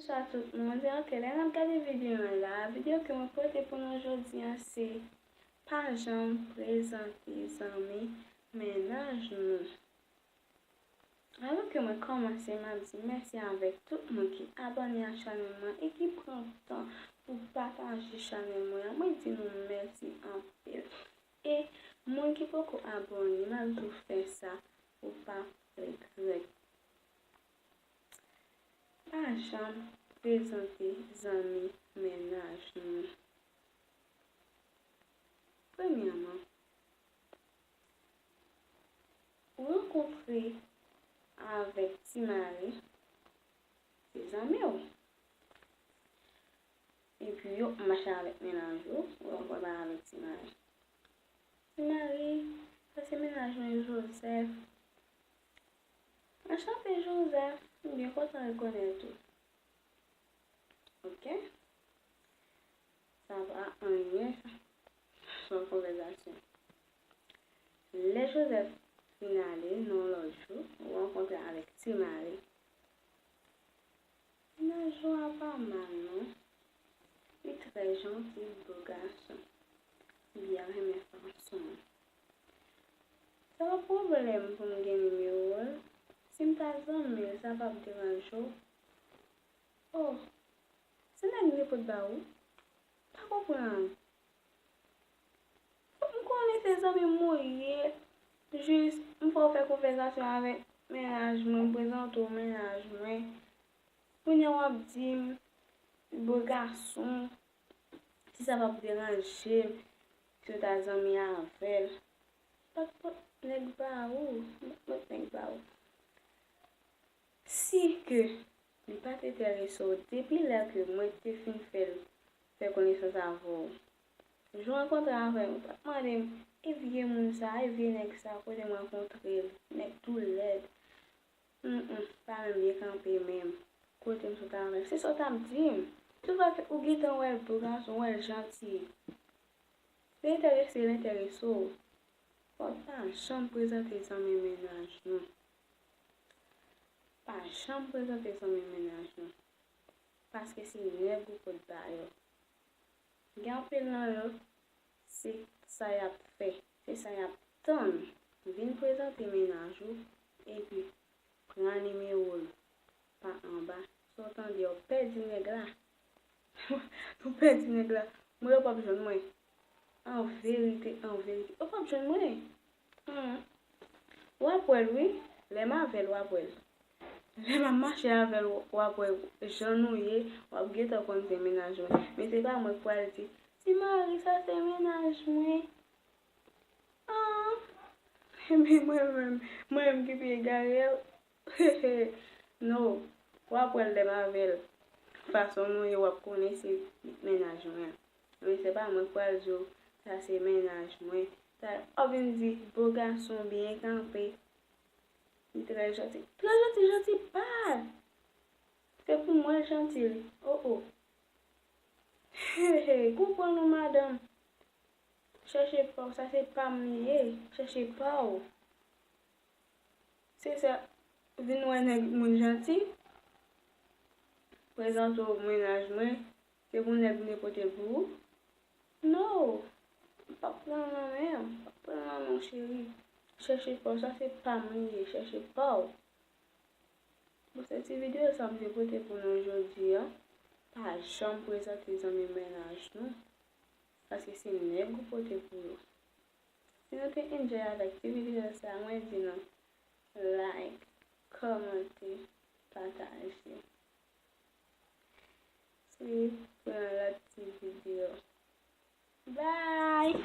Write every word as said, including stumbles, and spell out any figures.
Bonswa tout moun, se Anke. Lè n ap gade videyo an la, videyo ke mwen pote pou nou jodi a se pa janm prezante zanmi mennaj nou. Avan ke mwen kòmanse, m ap di mèsi avèk tout moun ki abòne a chanèl mwen e ki pran tan pou pataje chanèl mwen an. Mwen di nou mèsi anpil. E moun ki poko abòne, m ap di w fè sa, ou p ap regrèt. Pa janm prezante zanmi mennaj nou. Premyèman, ou rankontre avèk Ti Mari, se zanmi w. Epi yo mache avèk mennaj ou, ou rankontre avèk Ti Mari. Ti Mari, sa se mennaj mwen Joseph. Anchante Joseph, m byen kontan rekonèt ou. Ok? Sa pa anyen, sa. Se yon konvèsasyon. Lè Joseph fin ale, nan yon lòt jou, ou rankontre avèk Ti Mari. Mennaj ou a pa mal, non. Li trè janti, bo gason. Li byen renmen fason l. Sa pa pwoblèm pou m gen nimewo l. Si m ta zanmi l, sa p ap deranje w. Oh, se nèg li pot ba ou? Pa konprann. M konnen se zanmi m ou ye. Jis, m fè w fè konvèsasyon avèk mennaj mwen, m prezante w mennaj mwen. Kounye a w ap di m, bo gason, si sa p ap deranje m, si w ta zanmi avè l. Pa t pot nèg ba ou, m pa t pot nèg ba ou. Si ke li pa t enterese w depi lè ke mwen te fin fè l, fè konesans avè w, jou w rankontre avè m, ou t ap mande m, e vye moun sa, e vye nèg sa, kote m rankontre l, nèg tou lèd. Humm, pa menm byen kanpe menm. Kote m sot avè l, se sa w t ap di m. Toupaske ou gentan wè l bo gason, ou wè l janti. Li enterese, li enterese w. Fò w pa janm prezante zanmi mennaj nou. Pa janm prezante zanmi mennaj nou. Paske se nèg ou pot ba yo. Gen anpil nan yo, se sa y ap fè, se sa y ap tann. Vin prezante mennaj ou, epi pran nimewo l pa anba. Si w tande w pèdi nèg la, ou pèdi nèg la, mwen, ou p ap jwenn mwen. An verite, an verite, ou p ap jwenn mwen. Hmm. W ap wè l, wi. Lè m avè l, w ap wè l. Lè m ap mache avè l, w ap wè jan nou ye, w ap gentan konn se mennaj mwen. Men se pa mwen k pral di, Ti Mari, sa se mennaj mwen. Ah. Epi mwen menm, mwen menm ki pi egare. No. W ap wè l lè m avè l. Fason nou ye, w ap konnen se mennaj mwen an. Men se pa mwen k pral di w, sa se mennaj mwen. Sa, w ap vin di, bo gason byen kanpe. Li trè janti. Trè janti, janti pa l. Se pou mwen l janti, li. Oh, oh. Hey, hey, konprann ou, madanm. Chèche pa w, sa se pa m li ye. Chèche pa w. Se sa, vin wè nèg moun janti, prezante w mennaj mwen, se pou nèg vin pote l pou ou. No, m p ap pran l nan men w, m p ap pran l nan men w, cheri. Chèche pa w, sa se pa m li ye, chèche pa w. Bon, se ti videyo sa m te pote pou nou jodi a. Pa janm prezante zanmi mennaj nou, paske se nèg ou pote pou yo. Si nou te enjoy avèk ti videyo sa, mwen di nou like, kòmante, pataje. Se pou yon lòt ti videyo. Bye!